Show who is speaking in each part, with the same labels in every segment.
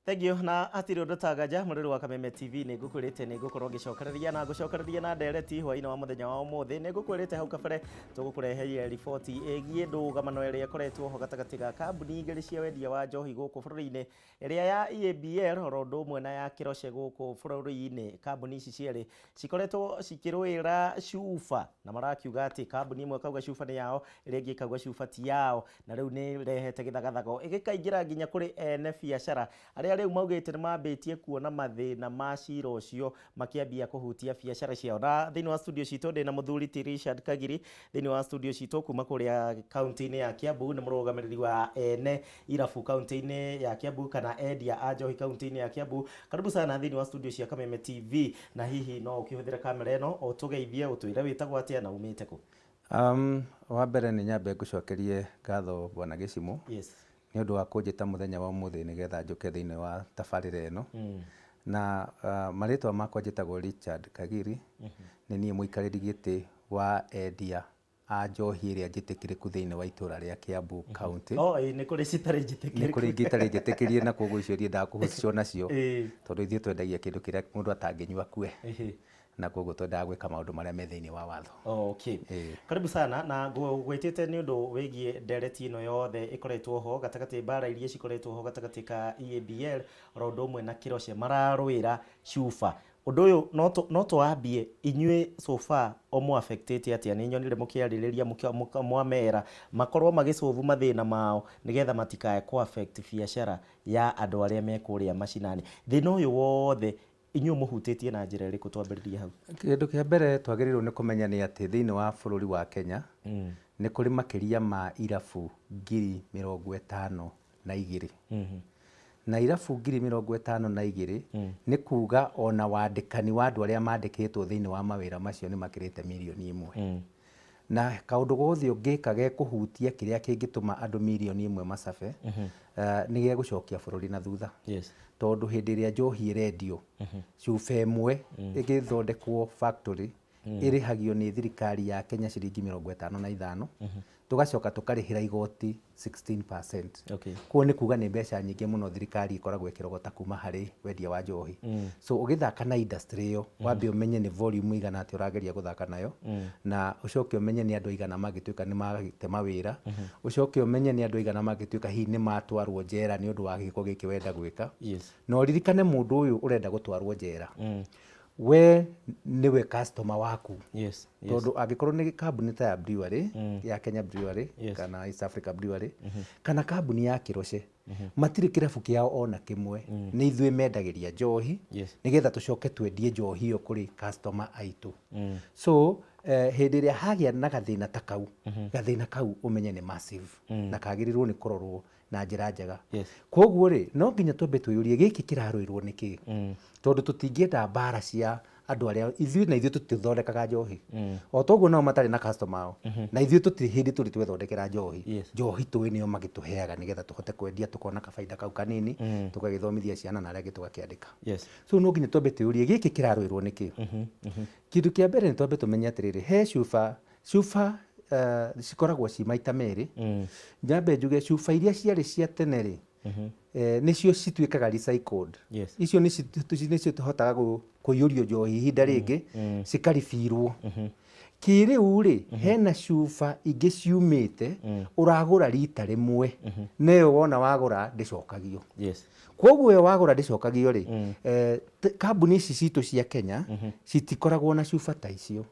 Speaker 1: Thank you. Na hatirĩ ũndũ tanganja mũrĩrĩ wa Kameme TV, nĩ ngũkwĩrĩte nĩ ngũkorwo ngĩcokereria na ngũcokereria na ndereti hwaĩ-inĩ wa mũthenya wa ũmũthĩ. Nĩ ngũkwĩrĩte hau kabere tũgũkũreheire riboti ĩgiĩ ndũgamano ĩrĩa ĩkoretwo ho gatagatĩ ga kambuni igĩrĩ cia wendia wa njohi gũkũ bũrũri-inĩ, ĩrĩa ya EABL oro ũndũ ũmwe na ya Kĩroce gũkũ bũrũri-inĩ. Kambuni ici cierĩ cikoretwo cikĩrũĩra cuba na marakiuga atĩ kambuni ĩmwe ĩkauga cuba nĩ yao, ĩrĩa ĩngĩ ĩkauga cuba ti yao, na rĩu nĩ ĩrehete gĩthagathago ĩgĩkaingĩra nginya kũrĩ ene biacara arĩa rĩu maugĩte nĩ mambĩtie kuona mathĩna ma cira ũcio makĩambia kũhutia biacara ciao. Na thĩinĩ wa studio citũ ndĩna mũthuri ti Richard Kagiri thĩinĩ wa studio citũ kuma kũrĩa kaunti-inĩ ya Kiambu, nĩ mũrũgamĩrĩri wa ene irabu kaunti-inĩ ya Kiambu kana endia a njohi kaunti-inĩ ya Kiambu. Karibu sana thĩinĩ wa studio cia Kameme TV, na hihi no ũkĩhũthĩre kamera ĩno ũtũgeithie, ũtwĩre wĩtagwo atĩa na umĩte kũ?
Speaker 2: Wa mbere nĩ nyambe ngũcokerie ngatho Bwana Gĩcimũ nĩ ũndũ wa kũnjĩta mũthenya wa ũmũthĩ nĩgetha njũke thĩinĩ wa tabarĩra ĩno. Na marĩtwa makwa njĩtagwo Richard Kagiri, nĩ niĩ mũikarĩri gĩtĩ wa endia a njohi ĩrĩa njĩtĩkĩrĩku thĩinĩ wa itũra rĩa Kiambu County.
Speaker 1: Oh, ĩĩ, nĩ kũrĩ citarĩ njĩtĩkĩrĩku.
Speaker 2: Nĩ kũrĩ ingĩ itarĩ njĩtĩkĩrie na koguo icio ndiendaga kũhusishwo nacio tondũ ithuĩ twendagia kĩndũ kĩrĩa mũndũ atangĩnyua akue. Na koguo twendaga gwĩka maũndũ marĩa me thĩinĩ wa watho.
Speaker 1: Okay. Karibu sana, na ngwĩtĩte nĩ ũndũ wĩgiĩ ndereti ĩno yothe ĩkoretwo ho gatagatĩ, mbara iria cikoretwo ho gatagatĩ ka EABL oro ũndũ ũmwe na Kĩroce mararũĩra cuba. Ũndũ ũyũ no tũwambie inyuĩ, so far ũmũ affectĩte atĩa? Nĩ nyonire mũkĩarĩrĩria mwamera makorwo magĩcovu mathĩna mao nĩgetha matikae kũ affect biacara ya andũ arĩa me kũrĩa macinani. Thĩna ũyũ wothe inyuĩ mũhutĩtie na njĩra ĩrĩkũ? Twambĩrĩrie hau.
Speaker 2: Kĩndũ kĩa mbere twagĩrĩirwo nĩ kũmenya nĩ atĩ thĩinĩ wa bũrũri wa Kenya nĩ kũrĩ makĩria ma irabu 52,000. Na irabu 52,000 nĩ kuga ona wandĩkani wa andũ arĩa mandĩkĩtwo thĩinĩ wa mawĩra macio nĩ makĩrĩte 1 million. Na kaũndũ gothe ũngĩka gekũhutia kĩrĩa kĩngĩtũma andũ 1 million macabe, nĩ gegũcokia bũrũri na thutha. Tondũ hĩndĩ ĩrĩa njohi ĩrendio, cuba ĩmwe ĩgĩthondekwo factory ĩrĩhagio nĩ thirikari ya Kenya ciringi 55, tũgacoka tũkarĩhĩra igoti 16%. Koguo nĩ kuga nĩ mbeca nyingĩ mũno thirikari ĩkoragwo ĩkĩrogota kuma harĩ wendia wa njohi. So ũgĩthaka na industry ĩyo, wambe ũmenye nĩ volume igana atĩa ũrageria gũthaka nayo, na ũcoke ũmenye nĩ andũ aigana mangĩtuĩka nĩ magĩte mawĩra, ũcoke ũmenye nĩ andũ aigana mangĩtuĩka hihi nĩ matwarwo njera nĩ ũndũ wa gĩko gĩkĩ wenda gwĩka. Na ũririkane mũndũ ũyũ ũrenda gũtwarwo njera, we nĩwe customer waku. Tondũ angĩkorwo nĩ kambuni ta ya brewery, ya Kenya Brewery kana East Africa Brewery kana kambuni ya Kĩroce, matirĩ kĩrabu kĩao ona kĩmwe, nĩ ithuĩ mendagĩria njohi nĩgetha tũcoke twendie njohi ĩyo kũrĩ customer aitũ. So hĩndĩ ĩrĩa hagĩa na gathĩna ta kau, gathĩna kau ũmenye nĩ massive na kagĩrĩirwo nĩ kũrorwo na njĩra njega. Koguo rĩ, no nginya twambe twĩyũrie gĩkĩ kĩrarũĩrwo nĩkĩ, tondũ tũtingĩenda mbara cia andũ arĩa ithuĩ na ithuĩ tũtithondekaga njohi. O toguo nao matarĩ na customer ao, na ithuĩ tũtirĩ hĩndĩ tũrĩ twethondekera njohi. Njohi tũĩ nĩo magĩtũheaga nĩgetha tũhote kwendia tũkona kabaida kau kanini, tũgagĩthomithia ciana na arĩa angĩ tũgakĩandĩka. So no nginya twambe twĩyũrie gĩkĩ kĩrarũĩrwo nĩkĩ. Kĩndũ kĩa mbere nĩ twambe tũmenye atĩrĩrĩ, he cuba cuba cikoragwo ci maita merĩ. Nyambe njuge cuba iria ciarĩ cia tene rĩ, nĩcio cituĩkaga recycled. Icio nĩcio tũhotaga kũiyũrio njohi ihinda rĩngĩ, cikaribirwo. Kĩrĩu rĩ, hena cuba ingĩ ciumĩte ũragũra rita rĩmwe, na ĩyo wona wagũra ndĩcokagio. Koguo ĩyo wagũra ndĩcokagio rĩ, kambuni ici citũ cia Kenya citikoragwo na cuba ta icio.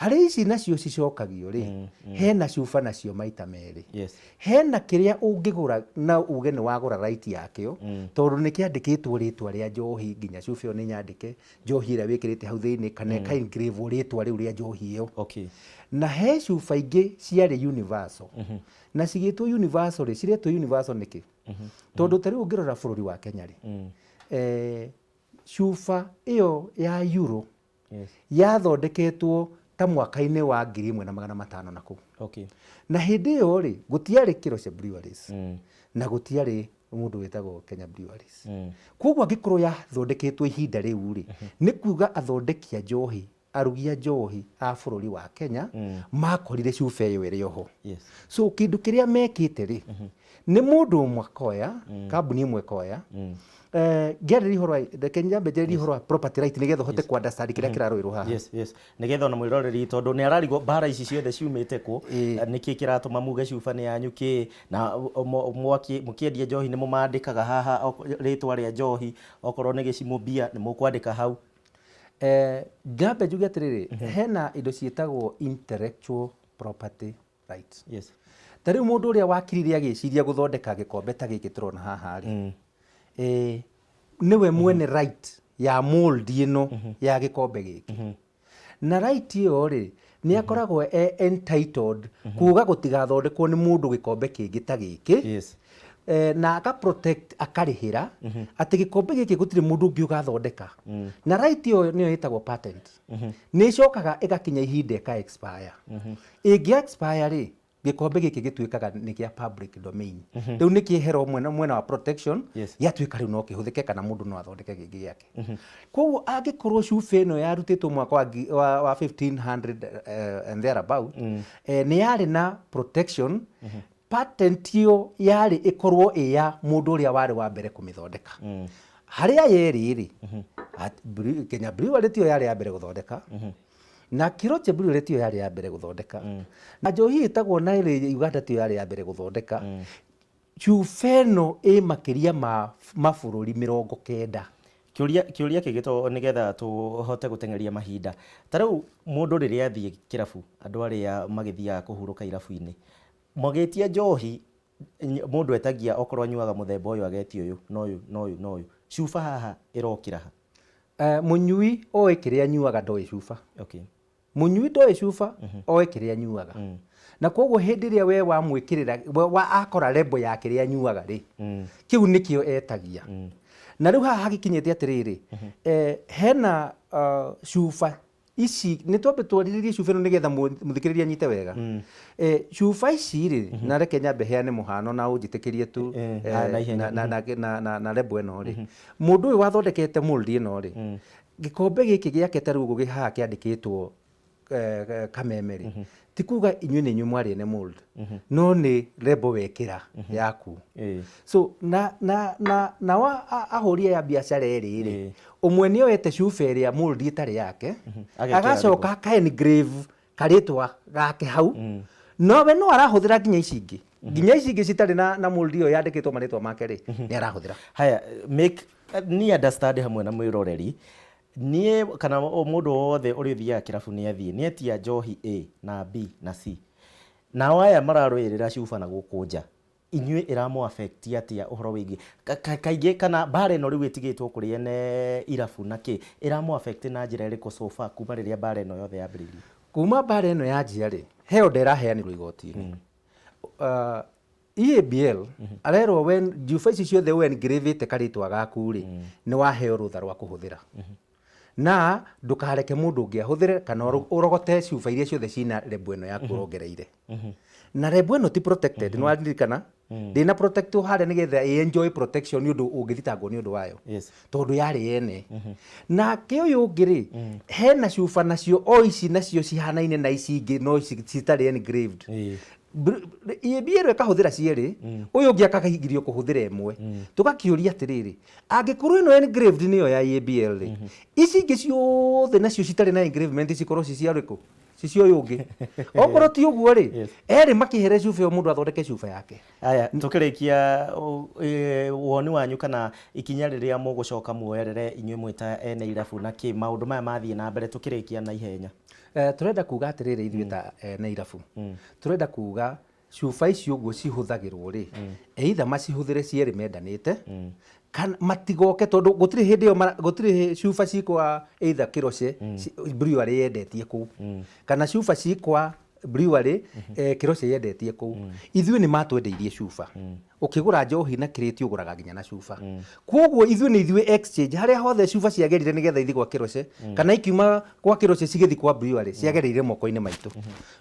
Speaker 2: Harĩ ici nacio cicokagio rĩ, hena cuba nacio maita merĩ. Hena kĩrĩa ũngĩgũra na uge nĩ wagũra right yakĩo, tondũ nĩ kĩandĩkĩtwo rĩtwa rĩa njohi, nginya cuba ĩyo nĩ nyandĩke njohi ĩrĩa wĩkĩrĩte hau thĩinĩ, kana ĩka engrave rĩtwa rĩu rĩa njohi ĩyo. Na he cuba ingĩ ciarĩ universal. Na cigĩtwo universal rĩ, ciretwo universal nĩkĩ? Tondũ ta rĩu ũngĩrora bũrũri wa Kenya rĩ, cuba ĩyo ya euro yathondeketwo ta mwaka-inĩ wa 1500 na kũu. Na hĩndĩ ĩyo rĩ, gũtiarĩ Kĩroche Breweries na gũtiarĩ mũndũ wĩtagwo Kenya Breweries. Koguo angĩkorwo yathondeketwo ihinda rĩu rĩ, nĩ kuga athondeki a njohi, arugi a njohi a bũrũri wa Kenya makorire cuba ĩyo ĩrĩ oho. So kĩndũ kĩrĩa mekĩte rĩ, Nĩ mũndũ ũmwe akoya, kambuni ĩmwe ĩkoya. Ngĩarĩria ũhoro wa, reke nyambe njarĩrie ũhoro wa property right nĩgetha ũhote kũ understand kĩrĩa kĩrarũĩrwo haha.
Speaker 1: Yes, nĩgetha ona mwĩroreri, tondũ nĩ ararigwo mbara ici ciothe ciumĩte kũ, nĩkĩ kĩratũma muge cuba nĩ yanyu kĩ, na mũkĩendia njohi nĩ mũmandĩkaga haha rĩtwa rĩa njohi, okorwo nĩ gĩcimũ mbia nĩ mũkwandĩka hau.
Speaker 2: Nyambe njuge atĩrĩrĩ, hena indo ciĩtagwo intellectual property rights. Ta rĩu mũndũ ũrĩa wakirire agĩciria gũthondeka gĩkombe ta gĩkĩ tũrona haha rĩ, nĩwe mwene right ya mold ĩno ya gĩkombe gĩkĩ. Na right ĩyo rĩ, nĩ akoragwo e entitled kuga gũtigathondekwo nĩ mũndũ gĩkombe kĩngĩ ta gĩkĩ. Na aka protect, akarĩhĩra atĩ gĩkombe gĩkĩ gũtirĩ mũndũ ũngĩ ũgathondeka. Na right ĩyo nĩyo ĩtagwo patent. Nĩ ĩcokaga ĩgakinya ihinda ĩka expire. Ĩngĩ expire rĩ, gĩkombe gĩkĩ gĩtuĩkaga nĩ kĩa public domain. Rĩu nĩ kĩehera mwena wa protection, gĩatuĩka rĩu no kĩhũthĩke kana mũndũ no athondeke kĩngĩ gĩake. Koguo angĩkorwo cuba ĩno yarutĩtwo mwaka wa 1500 and thereabout, nĩ yarĩ na protection, patent ĩyo yarĩ ĩkorwo ĩ ya mũndũ ũrĩa warĩ wa mbere kũmĩthondeka. Harĩa yerĩ rĩ, Kenya Brewery tiyo yarĩ ya mbere gũthondeka, na Kiroche Brewery tiyo yarĩ ya mbere gũthondeka, na njohi ĩtagwo Nile Uganda tiyo yarĩ ya mbere gũthondeka. Cuba ĩno ĩ makĩria ma mabũrũri 90.
Speaker 1: Kĩũria kĩngĩ to nĩgetha tũhote gũteng'eria mahinda, ta rĩu mũndũ rĩrĩa athiĩ kĩrabu, andũ arĩa magĩthiaga kũhurũka irabu-inĩ, magĩtia njohi, mũndũ etagia okorwo anyuaga mũthemba ũyũ agetia ũyũ na ũyũ na ũyũ na ũyũ, cuba haha ĩrokĩra ha?
Speaker 2: Mũnyui oĩ kĩrĩa anyuaga, ndoĩ cuba. Mũnyui ndoĩ cuba, oĩ kĩrĩa anyuaga. Na koguo hĩndĩ ĩrĩa we wamwĩkĩrĩra, we akora label ya kĩrĩa anyuaga rĩ, kĩu nĩkĩo etagia. Na rĩu haha hagĩkinyĩte atĩrĩrĩ, hena cuba ici, nĩ twambe twarĩrĩrie cuba ĩno nĩgetha mũthikĩrĩria anyite wega. Cuba ici rĩ, na reke nyambe heane mũhano na ũnjĩtĩkĩrie tu,
Speaker 1: Na ihenya.
Speaker 2: na label ĩno rĩ, mũndũ ũyũ wathondekete mold ĩno rĩ, gĩkombe gĩkĩ gĩake ta rĩu ũguo gĩ haha kĩandĩkĩtwo Kameme rĩ, ti kuga inyuĩ nĩ inyuĩ mwarĩ ene mold, no nĩ label wekĩra yaku. So nao ahũri aya biacara erĩ rĩ, ũmwe nĩ oete cuba ĩrĩa mold ĩtarĩ yake,
Speaker 1: Agekĩra
Speaker 2: agacoka aka engrave karĩtwa gake hau, nowe no arahũthĩra nginya ici ingĩ, nginya ici ingĩ citarĩ na mold ĩyo yandĩkĩtwo marĩtwa make rĩ, nĩ arahũthĩra.
Speaker 1: Haya, make ni understand hamwe na mwĩroreri, niĩ kana mũndũ wothe ũrĩa ũthiaga kĩrabu nĩ athiĩ nĩ etia njohi A na B na C, nao aya mararũĩrĩra cuba na gũkũ nja, inyuĩ ĩramũ affect atĩa ũhoro wĩgiĩ kaingĩ kana mbara ĩno rĩu ĩtigĩtwo kũrĩ ene irabu na kĩ, ĩramũ affect na njĩra ĩrĩkũ so far kuma rĩrĩa mbara ĩno yothe yambĩrĩirie?
Speaker 2: Kuma mbara ĩno yanjia rĩ, he order ĩraheanirwo igoti-inĩ. EABL arerwo we njuba ici ciothe ũ engravĩte karĩtwa gaku rĩ, nĩ waheo rũtha rwa kũhũthĩra, na ndũkareke mũndũ ũngĩ ahũthĩre kana ũrogote cuba iria ciothe cina label ĩno yaku ũrongereire. Na label ĩno ti protected, nĩ waririkana ndĩna protect harĩa nĩgetha ĩ enjoy protection nĩ ũndũ ũngĩthitangwo nĩ ũndũ wayo, tondũ yarĩ ene. Nake ũyũ ũngĩ rĩ, hena cuba nacio o ici nacio cihanaine na ici ingĩ no ici citarĩ engraved. EABL ĩkahũthĩra cierĩ, ũyũ ũngĩ akagirio kũhũthĩra ĩmwe. Tũgakĩũria atĩrĩrĩ, angĩkorwo ĩno engraved nĩyo ya EABL rĩ, ici ingĩ ciothe nacio citarĩ na engravement cikorwo ci cia ũrĩkũ? Ci cia ũyũ ũngĩ. Okorwo ti ũguo rĩ, erĩ makĩhere cuba ĩyo mũndũ athondeke cuba yake.
Speaker 1: Aya, tũkĩrĩkia, woni wanyu kana ikinya rĩrĩa mũgũcoka muoerere inyuĩ mwĩ ta ene irabu na kĩ maũndũ maya mathiĩ na mbere, tũkĩrĩkia na ihenya.
Speaker 2: Tũrenda kuga atĩrĩrĩ, ithuĩ ta ene irabu tũrenda kuga cuba ici ũguo cihũthagĩrwo rĩ, either macihũthĩre cierĩ mendanĩte, kana matigoke, tondũ gũtirĩ hĩndĩ ĩyo gũtirĩ cuba cikwa either Kĩroce brewery yendetie kũu, kana cuba cikwa brewery Kĩroce yendetie kũu. Ithuĩ nĩ matwendeirie cuba. Ũkĩgũra njohi na kĩrĩti ũgũraga nginya na cuba. Koguo ithuĩ nĩ ithuĩ exchange, harĩa hothe cuba ciagerire nĩgetha ithiĩ gwa Kĩroce, kana ikiuma gwa Kĩroce cigĩthiĩ kwa brewery, ciagereire moko-inĩ maitũ.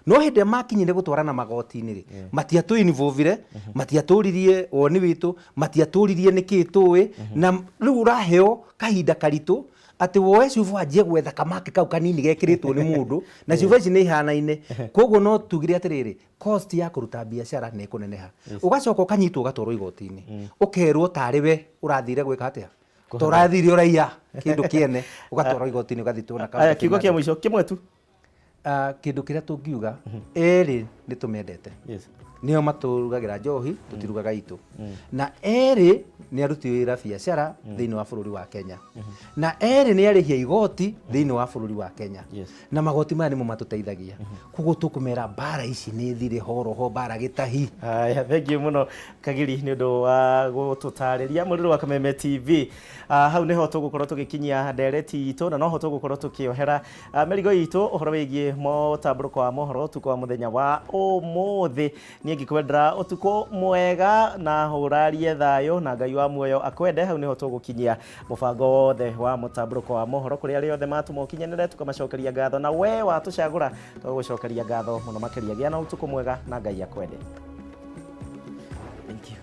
Speaker 2: No hĩndĩ ĩrĩa makinyire gũtwarana magoti-inĩ rĩ, matiatũ involve-ire, matiatũririe woni witũ, matiatũririe nĩkĩĩ tũĩ, na rĩu ũraheo kahinda karitũ. Atĩ woe cuba wanjie gwetha kamaki kau kanini gekĩrĩtwo nĩ mũndũ, na cuba ici nĩ ihanaine. Koguo no tugire atĩrĩrĩ, cost ya kũruta biacara nĩ ĩkũneneha. Ũgacoka ũkanyitwo ũgatwarwo igoti-inĩ. Ũkerwo tarĩ we ũrathire gwĩka atĩa? Ta ũrathire ũraiya kĩndũ kĩene, ũgatwarwo igoti-inĩ ũgathitwo na
Speaker 1: Aya, kiugo kĩa mũico kĩmwe tu.
Speaker 2: Ah, kĩndũ kĩrĩa tũngiuga erĩ nĩ tũmendete. Nĩo matũrugagĩra njohi, tũtirugaga itũ. Na erĩ nĩ aruti wĩra biacara thĩinĩ wa bũrũri wa Kenya, na erĩ nĩ arĩhi a igoti thĩinĩ wa bũrũri wa Kenya. Na magoti maya nĩmo matũteithagia. Koguo tũkũmera mbara ici nĩ thire horoho, mbara gĩtahi.
Speaker 1: Haya, thank you mũno Kagiri nĩ ũndũ wa gũtũtarĩria. Mũrĩrĩ wa Kameme TV, hau nĩho tũgũkorwo tũgĩkinyia ndereti itũ, na noho tũgũkorwo tũkĩohera mĩrigo itũ ũhoro wĩgiĩ mũtambũrũko wa mohoro ũtukũ wa mũthenya wa ũmũthĩ. Niĩ ngĩkwendera ũtukũ mwega na ũrarie thayũ, na Ngai wa muoyo akwende. Hau nĩho tũgũkinyia mũbango wothe wa mũtambũrũko wa mohoro. Kũrĩ arĩa othe matũma ũkinyanĩre, tũkamacokeria ngatho, na we watũcagũra tũgagũcokeria ngatho mũno makĩria. Gĩa na ũtukũ mwega na Ngai akwende. Thank you.